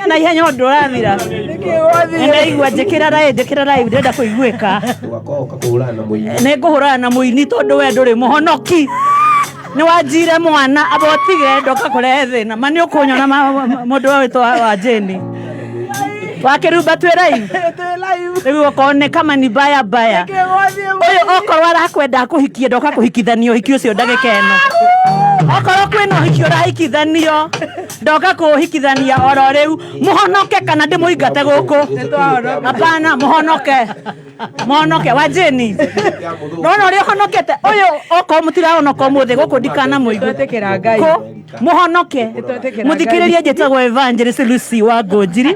Na ihenya ũndũ ũrathira. Nĩndaigua njĩkĩra live, njĩkĩra live, ndĩrenda kũiguĩka. Ũgakorwo kũhũrana na mũini. Nĩ ngũhũrana na mũini tondũ we ndũrĩ mũhonoki. Nĩ wanjire mwana amba ũtige ndoka kũrehe thĩna. Ma nĩ ũkũnyona mũndũ wa wĩtwo wa Jane. Wakĩrumba twĩ live. Rĩu okorwo nĩ kama ni baya baya. Ũyũ okorwo arakwenda akũhikie ndoka kũhikithanio ũhiki ũcio ndagĩka ĩno. Okorwo kwĩna ũhiki ũrahikithanio ndoka kũũhikithania oro rĩu. Mũhonoke kana ndĩmũingate gũkũ. Hapana, mũhonoke. Mũhonoke wa Jane. Nona ũrĩa ũhonokete ũyũ okorwo mũtirahonoka ũmũthĩ gũkũ ndikana mũigue. Twetĩkĩra Ngai. Kũ mũhonoke. Nĩtwetĩkĩra Mũthikĩrĩrie njĩtagwo Evangelist Lucy wa Ngũnjiri.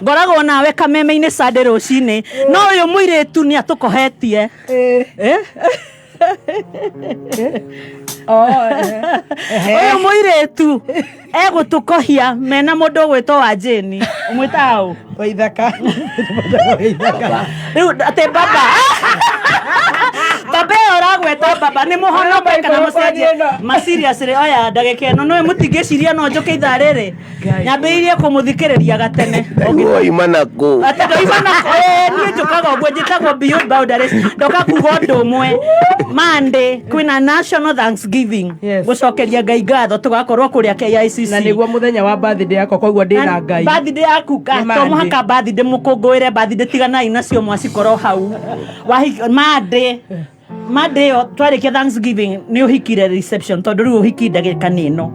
Ngoragwo nawe kameme-inĩ Sunday rũcinĩ. No ũyũ mũirĩtu nĩ atũkohetie. Eh? Ũyũ mũirĩtu egũtũkohia mena mũndũ ũgwĩtwo wa Jane. Ũmwĩtaga ũ? Waithaka. Rĩu atĩ baba. Baba ĩyo ũragweta baba nĩ mũhonoke kana mũcenjie. Ma seriously oya ndagĩka ĩno nĩwe mũtingĩciria no njũke ithaa rĩrĩ. Nyambĩrĩirie kũmũthikĩrĩria gatene. Woima nakũ? Atĩ ndoima na niĩ njũkaga ũguo njĩtagwo Beyond Boundaries ndoka kuga ũndũ ũmwe. Monday kwĩna National Thanksgiving. Yes. Gũcokeria Ngai ngatho tũgakorwo kũrĩa KICC. Na nĩguo mũthenya wa birthday yakwa koguo ndĩna Ngai. Birthday yaku Nĩ to Monday. mũhaka birthday mũkũngũĩre birthday tiganai nacio mwacikorwo hau. Monday Monday ĩyo twarĩkia Thanksgiving nĩ ũhikire reception tondũ rĩu ũhiki ndagĩka nĩ ĩno.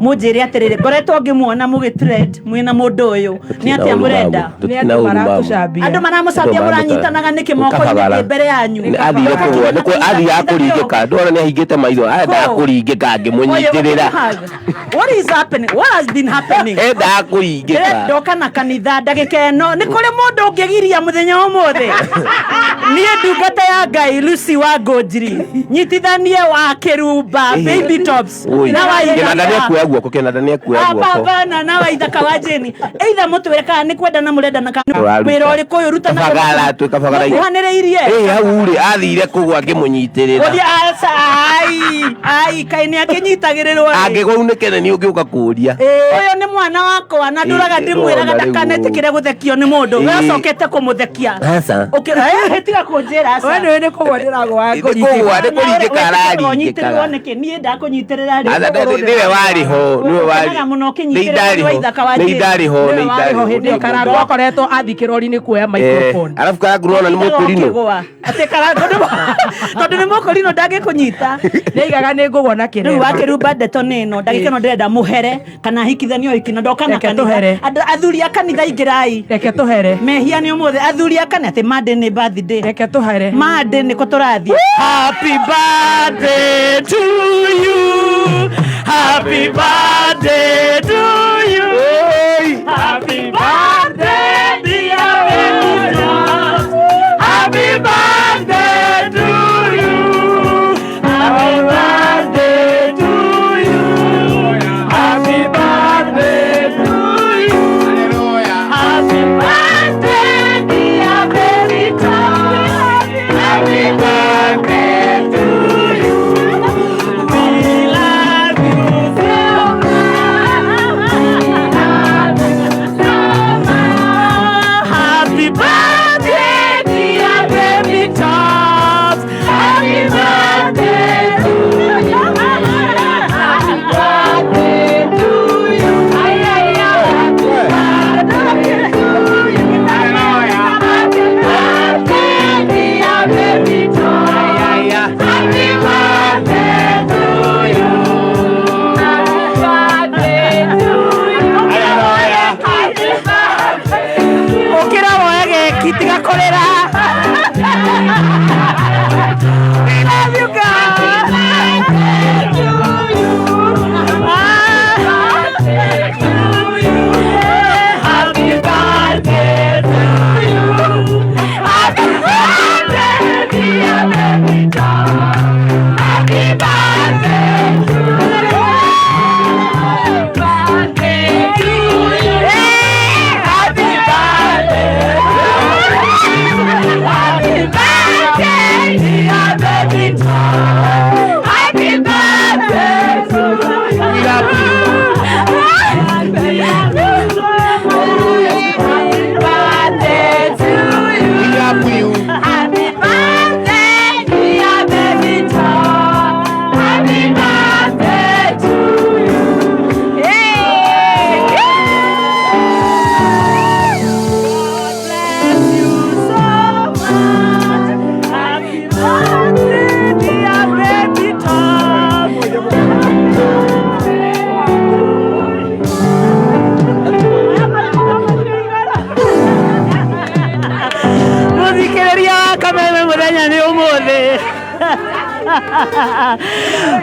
Mũnjĩre atĩrĩrĩ ngoretwo ngĩmuona mũgĩ trend mwĩna mũndũ ũyũ nĩ atĩa mũrenda? Nĩ andũ maratũcambia. Andũ maramũcambia mũranyitanaga nĩkĩ moko-inĩ ndĩ mbere yanyu? Athire kũgwa, nĩ athiaga kũringĩka. Ndwona nĩ ahingĩte maitho, aendaga Kũ? kũringĩka ngĩmũnyitĩrĩra. What is happening? What has been happening? Endaga kũringĩka. Ndoka na kanitha ndagĩka ĩno nĩ kũrĩ mũndũ ũngĩgiria mũthenya wa ũmũthĩ. Niĩ ndungata ya Ngai Lucy wa Ngũnjiri nyitithanie wa Kĩrumba Baby Tops Oi, na wa Kĩnanda nĩ Ithaka. akuoya guoko, kĩnanda nĩ akuoya guoko. Hapana na wa Ithaka wa Jane. Either mũtwĩre kana nĩ kwendana mũrendana kana Tũraruta. wĩra ũrĩkũ ũyũ rutanaga Kabagara, twĩ kabagara. Mũkuhanĩrĩirie. Ĩ hau rĩ, athire kũgwa ngĩmũnyitĩrĩra. Gũthiĩ aca ai ai kaĩ nĩ akĩnyitagĩrĩrwo rĩ. Angĩgwa unĩke nĩ ũngĩũka kũũria. Ũyũ nĩ mwana wakwa na ndũraga Ĩ, ndĩmwĩraga ndona rĩu. ndakanetĩkĩre gũthekio nĩ mũndũ. We Ĩ. ũcokete kũmũthekia. Aca. Tiga kũnjĩra aca. We nĩũĩ nĩ kũgwa ndĩragwa Nĩ kũgwa, nĩ kũringĩka Ũnyitĩrĩrwo araringĩkaga. nĩkĩ? Niĩ ndakũnyitĩrĩra rĩ. Aca, nĩwe warĩ ho, nĩwe warĩ. Ũkenaga mũno Nĩ ũkĩnyitĩrĩrwo ndarĩ nĩ ho, Waithaka wa nĩ Jane. ndarĩ ho, nĩ Nĩwe warĩ ho ndarĩ hĩndĩ ĩyo ho. Karangũ akoretwo athiĩ kĩrori-inĩ kuoya microphone. Arabu Karangũ nona nĩ mũkũrinũ. Ũkĩgũa. Atĩ Karangũ nĩ tondũ nĩ mũkũrinũ ndangĩkũnyita. Nĩaigaga nĩ ngũgwa na Rĩu kĩremba. wakĩrumba ndeto nĩ ĩno ndagĩka ĩno ndĩrenda mũhere kana hikithanio hiki na ndoka na Reke kanitha. tũhere. Andũ- Athuri a kanitha ingĩrai. Reke tũhere. Mehia nĩ ũmũthĩ athuri a kanitha atĩ Monday nĩ birthday. Reke tũhere. Monday nĩkũ tũrathiĩ. Happy birthday to you. Happy birthday to you. Happy birthday dear Benita. Happy birthday to you. Happy birthday to you. Happy birthday to you. Happy birthday dear Benita. Happy birthday to you. We love you so much. Happy birthday, dear baby tops. Happy birthday to you. Happy birthday to you. Ay, ay, ay. Happy birthday to you. Happy birthday, dear baby tops. Happy birthday to you. Happy birthday to you. Happy birthday. Ũkĩra woe geki tiga kũrĩra. We love you guys. Happy birthday to you. Happy birthday, dear baby doll. Happy birthday to you. Birthday to you. Happy birthday. Happy birthday, dear baby doll. Happy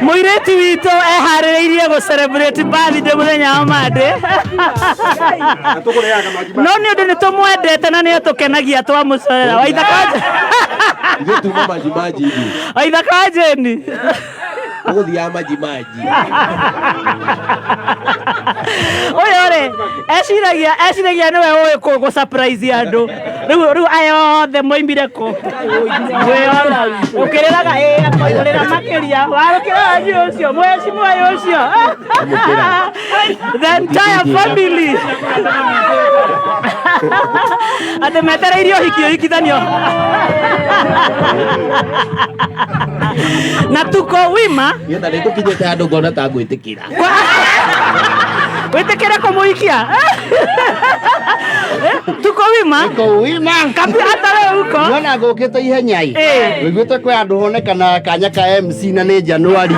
Mũirĩtu witũ eharĩrĩirie gũ celebrate birthday mũthenya wa Monday. No nĩ ũndũ nĩ tũmwendete na nĩ atũkenagia twamũcorera. Waithaka Ithuĩ tuma maji maji ithuĩ. Waithaka wa Jane. Tũgũthiaga maji maji. Ũyũ rĩ eciragia nĩwe ũĩ gũ surprise andũ. Rĩu aya othe moimire kũ? Mwĩona ũkĩrĩraga ĩ akoirĩra makĩria warũkĩra wanyu ũcio mheshimiwa ũcio the entire family atĩ metereirie ũhiki ũhikithanio na tuko wima. Niĩ ta nĩtũkinyĩte handũ ngona ta ngwĩtĩkĩra. Wĩtĩkĩre kũmũhikia. Tuko wima. Tuko wima. Kapi hata wewe uko. Nona ngũkĩte ihenya ĩ. Ĩ. Wĩiguĩte kwĩ andũ honekana kanya ka MC na nĩ Januari.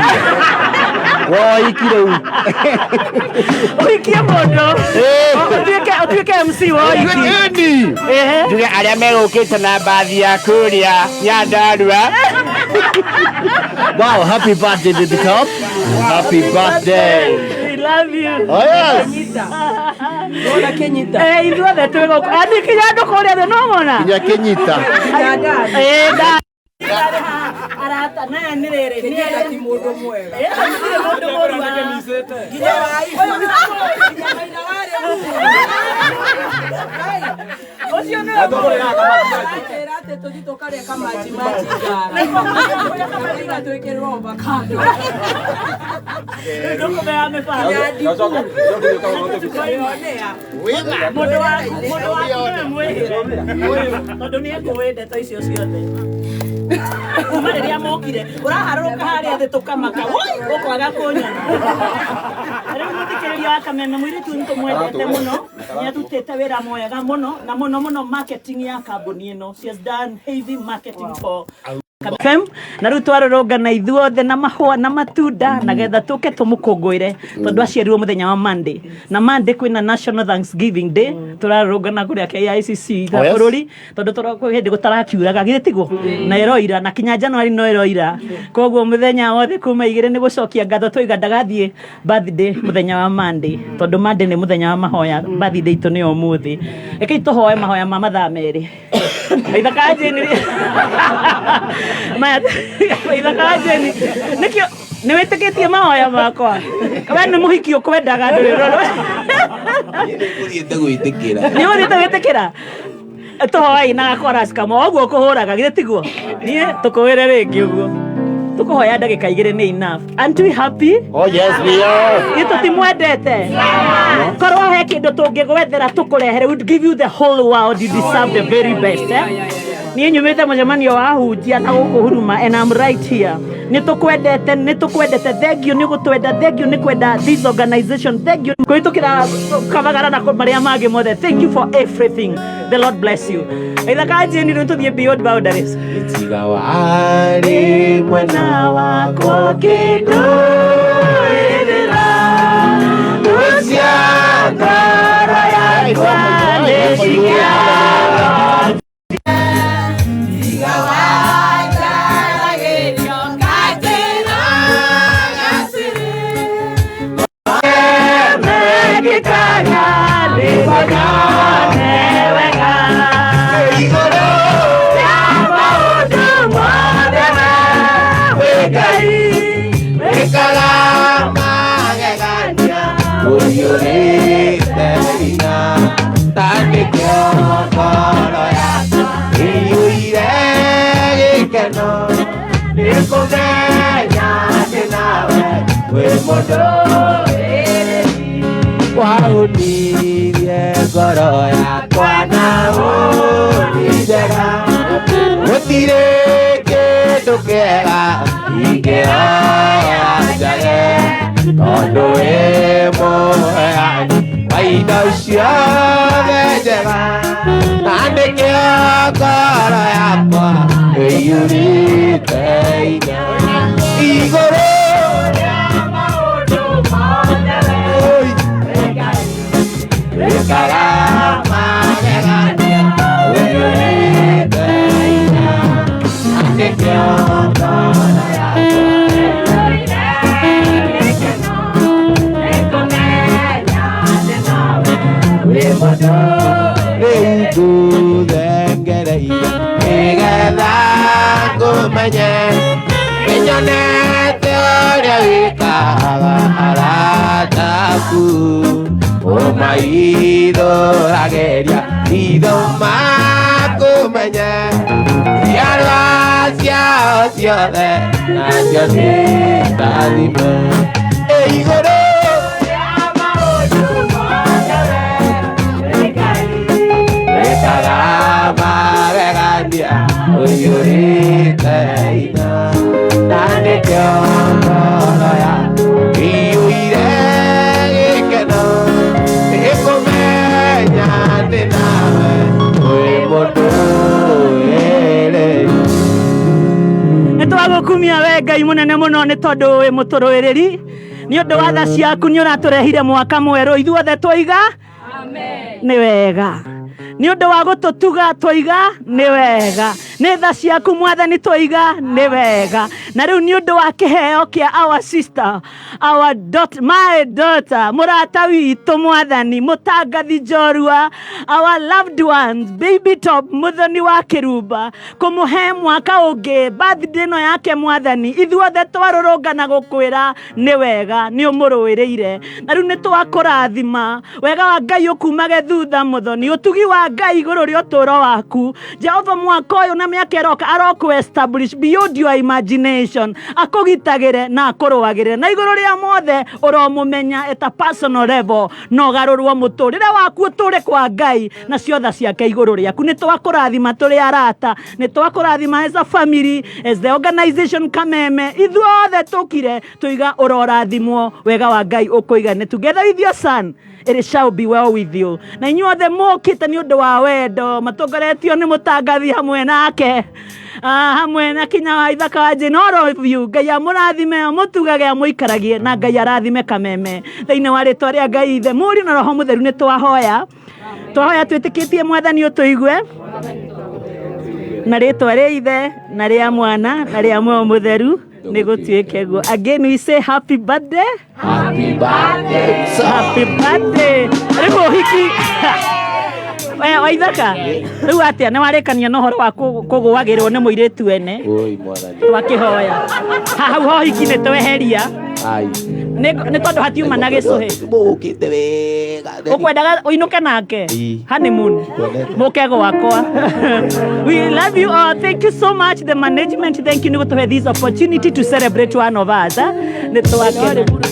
Woiki rĩu. Ũhikie mũndũ. Ũtuĩke MC wa ũhiki. Ĩni. Ehe. Njuge arĩa megũkĩte na mbathi ya kũrĩa Nyandarua. Wow, happy birthday to the top. Happy birthday. We love you. Oh yes. Ndona Kĩnyita. Eh, ithuothe twĩ gũkũ. Ani kinya andũ kũrĩa thĩ no mona. Kinya Kĩnyita. Nyandarua. Eh, da. Arata na nĩ rĩrĩ. Kĩnyita ti mũndũ mwega. Mũndũ mũru. Nginya wa ibu. Nginya maina warĩa Ũcio nĩwe Atĩra atĩ tũthiĩ tũkarĩe kamaji maji ngara. Tũkaiga twĩkĩrĩrwo avocado. Ndũkũmenya mĩbango. Mũndũ waku nĩwe mwĩhĩre. Tondũ nĩ ekũĩ ndeto icio ciothe. Kuma rĩrĩa mokire ũraharũrũka harĩa thĩ tũkamaka woi ũkwaga kũnyona. Rĩu mũthikĩrĩria wa Kameme mũirĩtu nĩ tũmwendete mũno nĩ arutĩte wĩra mwega mũno na mũno mũno marketing ya kambuni ĩno. She has done heavy marketing for FM na rĩu twarũrũngana ithuothe na mahũa na matunda na getha tũke tũmũkũngũĩre tondũ aciarirwo mũthenya wa Monday na Monday kwĩna National Thanksgiving Day tũrarũrũngana kũrĩa KICC Oh, yes. bũrũri tondũ kwĩ hĩndĩ gũtarakiuraga githĩ tiguo na ĩroira na kinya January no ĩroira koguo mũthenya wothe kuma igĩrĩ nĩ gũcokia ngatho twaiga ndagathiĩ birthday mũthenya wa Monday tondũ Monday nĩ mũthenya wa mahoya birthday itũ nĩ ũmũthĩ rekei tũhoe mahoya ma mathaa merĩ. Waithaka Jane maya Waithaka Jane nĩkĩo nĩ wĩtĩkĩtie mahoya makwa we nĩ mũhiki ũkwendaga ndũrĩ Niĩ nĩngũthiĩte gwĩtĩkĩra. nĩ ũthiĩte gwĩtĩkĩra tũhoei na gakoras kamwe ũguo kũhũraga githĩ tiguo niĩ tũkũwĩre rĩngĩ ũguo tũkũhoya ndagĩka igĩrĩ nĩ enough. Aren't we happy? Oh yes we are. Itũ tũtimwendete korwo he kĩndũ tũngĩgwethera tũkũrehere would give you the whole world. You deserve the very best, eh? Niĩ nyumĩte mũcemanio wa hunjia na gũkũ Huruma and I'm right here. Nĩ tũkwendete nĩ tũkwendete thank you nĩ gũtwenda thank you nĩ kwenda this organization thank you kũhĩtũkĩra kabagara na marĩa mangĩ mothe thank you for everything. The Lord bless you. Ithaka Jane rĩu tũthiĩ beyond boundaries. Tiga warĩ mwena wakwa kĩndũĩrĩra cia ngoro yakwa nĩcikia. Ũiyũrĩte hinya ta nĩkĩo ngoro yakwa ĩiyũire gĩkeno nĩ kũmenya atĩ nawe wĩ mũndũ waũnirie ngoro yakwa na ũni njega gũtirĩ kĩndũ kĩega ingĩoya njage tondũ wĩ mũheani wa indo ciothe njega na nĩkĩo ngoro yakwa ĩiyũrĩte hinya igũrũ rĩa maũndũ mothe wĩkaga magegania ũiyũrĩte hinya na nĩkĩo ngoro yakwa Tondũ rĩu ngũthengereire nĩgetha ngũmenye nĩnyonete ũrĩa wĩkaga arata aku ũmaithũragĩria itho makũmenye ciarwa ciao ciothe nacio nĩndathime ĩ igũrũ wĩkaga magegania ũiyũrĩte hinya na nĩkĩo ngoro yakwa ĩiyũire gĩkeno nĩkũmenya ndĩ nawe wĩ mũndũ wĩrĩire. Nä twagåkumia we Ngai må nene må no nä tondå wä må tå rå ä rä ri nä å ndå wa tha ciaku nä å ratå rehire mwaka mwerå ithuothe twaiga nä wega nä å ndå wa gå tå tuga twaiga nä wega nä tha ciaku Mwathani twaiga nä wega na rä u nä å ndå wa kä heo kä a our sister, our dot, my daughter, må rata witå Mwathani må tangathi njorua, our loved ones, Baby Top Muthoni wa Kĩrumba, kũmũhe mwaka ũngĩ birthday ĩno yake. Mwathani, ithuothe twarũrũngana gũkwĩra nĩ wega nĩ ũmũrũĩrĩire na rĩu nĩ twakũrathima. Wega wa Ngai ũkumage thutha Muthoni, ũtugi wa Ngai igũrũ rĩa ũtũũro waku. Jehova mwaka ũyũ na mĩaka ĩroka arokũ establish beyond your imagination, akũgitagĩre na akũrũagĩrĩre na igũrũ rĩa mothe ũromũmenya at a personal level na ũgarũrwo mũtũrĩre waku ũtũre kwa Ngai na ciotha ciake igũrũ rĩaku. Nĩ twakũrathima tũrĩ arata, nĩ twakũrathima as a family, as the organization Kameme, ithuothe tũkire tũiga ũrorathimwo, wega wa Ngai ũkũigane. Together with your son, it shall be well with you. Na inyuothe mũkĩte nĩ ũndũ wa wendo matongoretio nĩ mũtangathi hamwe nake, hamwe na kinya wa ithaka wa Jane, all of you, Ngai amũrathime, amũtugage, amũikaragie na Ngai arathime Kameme thĩinĩ wa rĩtwa rĩa Ngai Ithe, Mũriũ na Roho Mũtheru. Nĩ twahoya, twahoya twĩtĩkĩtie Mwathani ũtũigue na rĩtwa rĩa Ithe na rĩa Mwana na rĩa Muoyo Mũtheru nĩ gũtuĩke guo. Again we say happy birthday. Happy birthday. Happy birthday. Rĩu ũhiki we Waithaka rĩu atĩa nĩ warĩkania na ũhoro wa kũgũagĩrwo nĩ mũirĩtu ene? Oi Mwathani. Twakĩhoya hau hohiki nĩ tweheria. Ai. Nĩ tondũ hatiuma na gĩcũhĩ. Mũkĩte wega. Ũkwendaga ũinũke nake? Ii. Honeymoon. Kwendete. Mũke gwakwa. We love you all. Thank you so much, the management. Thank you nĩ gũtũhe this opportunity to celebrate one of us, eh? Nĩ twakena.